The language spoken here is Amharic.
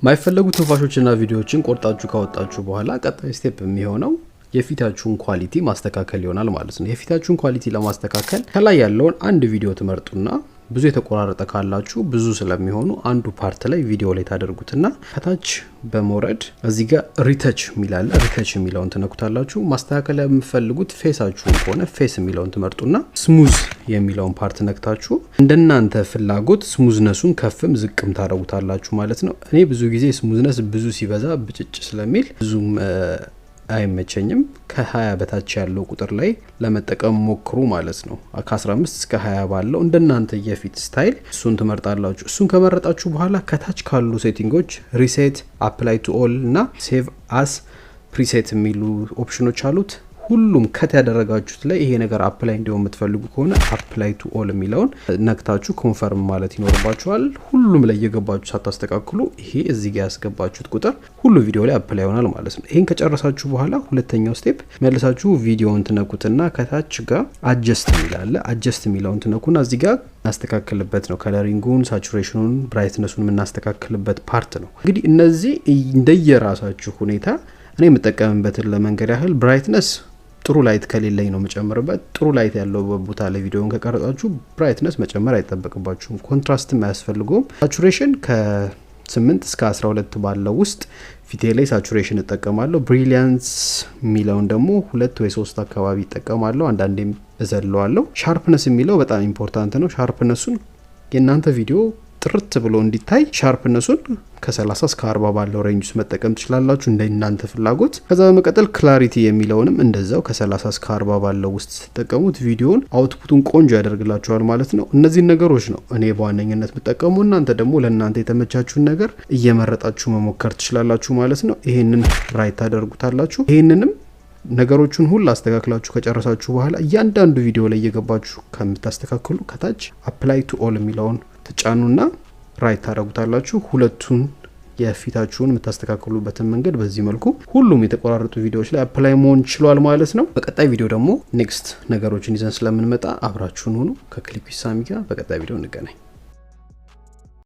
ማይፈለጉ ትንፋሾችና ቪዲዮዎችን ቆርጣችሁ ካወጣችሁ በኋላ ቀጣይ step የሚሆነው የፊታችሁን quality ማስተካከል ይሆናል ማለት ነው። የፊታችሁን quality ለማስተካከል ከላይ ያለውን አንድ ቪዲዮ ትመርጡና ብዙ የተቆራረጠ ካላችሁ ብዙ ስለሚሆኑ አንዱ part ላይ ቪዲዮ ላይ ታደርጉትና ከታች በመውረድ እዚህ ጋር retouch የሚል አለ። Retouch የሚለውን ትነኩታላችሁ። ማስተካከል የምትፈልጉት face ኣችሁን ከሆነ face የሚለውን ትመርጡና smooth የሚለውን part ነክታችሁ እንደናንተ ፍላጎት smoothness ኡን ከፍም ዝቅም ታደርጉታላችሁ ማለት ነው። እኔ ብዙ ጊዜ smoothness ብዙ ሲበዛ ብጭጭ ስለሚል ብዙም አይመቸኝም። ከ20 በታች ያለው ቁጥር ላይ ለመጠቀም ሞክሩ ማለት ነው። ከ15 እስከ 20 ባለው እንደናንተ የፊት style እሱን ትመርጣላችሁ። እሱን ከመረጣችሁ በኋላ ከታች ካሉ setting ኦች reset፣ apply to all እና save as preset የሚሉ option ኖች አሉት። ሁሉም cut ያደረጋችሁት ላይ ይሄ ነገር apply እንዲሆን የምትፈልጉ ከሆነ apply to all የሚለውን ነክታችሁ confirm ማለት ይኖርባችኋል። ሁሉም ላይ እየገባችሁ ሳታስተካክሉ ይሄ እዚህ ጋር ያስገባችሁት ቁጥር ሁሉ ቪዲዮ ላይ apply ይሆናል ማለት ነው። ይሄን ከጨረሳችሁ በኋላ ሁለተኛው step መልሳችሁ ቪዲዮውን ትነኩትና ከታች ጋር adjust የሚል አለ። Adjust የሚለውን ትነኩና እዚህ ጋር እናስተካክልበት ነው። Coloring ኡን፣ saturation ኑን፣ brightness ኡን የምናስተካክልበት part ነው። እንግዲህ እነዚህ እንደየራሳችሁ ሁኔታ እኔ የምጠቀምበትን ለመንገር ያህል brightness ጥሩ light ከሌለኝ ነው የምጨምርበት። ጥሩ light ያለው ቦታ ላይ ቪዲዮን ከቀረጻችሁ brightness መጨመር አይጠበቅባችሁም። Contrast ም አያስፈልገውም። Saturation ከ8 እስከ 12 ባለው ውስጥ ፊቴ ላይ saturation እጠቀማለሁ። Brilliance የሚለውን ደግሞ 2 ወይ 3 አካባቢ እጠቀማለሁ። አንዳንዴም እዘለዋለሁ። Sharpness የሚለው በጣም important ነው። Sharpness ኡን የእናንተ ቪዲዮ ጥርት ብሎ እንዲታይ sharpness ኡን ከ30 እስከ 40 ባለው range ውስጥ መጠቀም ትችላላችሁ እንደ እናንተ ፍላጎት። ከዛ በመቀጠል clarity የሚለውንም እንደዛው ከ30 እስከ 40 ባለው ውስጥ ስትጠቀሙት ቪዲዮን output ኡን ቆንጆ ያደርግላችኋል ማለት ነው። እነዚህን ነገሮች ነው እኔ በዋነኝነት የምጠቀመው። እናንተ ደግሞ ለእናንተ የተመቻችሁን ነገር እየመረጣችሁ መሞከር ትችላላችሁ ማለት ነው። ይሄንን right ታደርጉታላችሁ። ይሄንንም ነገሮቹን ሁሉ አስተካክላችሁ ከጨረሳችሁ በኋላ እያንዳንዱ ቪዲዮ ላይ እየገባችሁ ከምታስተካክሉ ከታች apply to all የሚለውን ትጫኑና right ታደርጉታላችሁ። ሁለቱን የፊታችሁን የምታስተካክሉበትን መንገድ በዚህ መልኩ ሁሉም የተቆራረጡ ቪዲዮዎች ላይ apply መሆን ችሏል ማለት ነው። በቀጣይ ቪዲዮ ደግሞ next ነገሮችን ይዘን ስለምንመጣ አብራችሁን ሁኑ። ከክሊክ ሳሚ ጋር በቀጣይ ቪዲዮ እንገናኝ።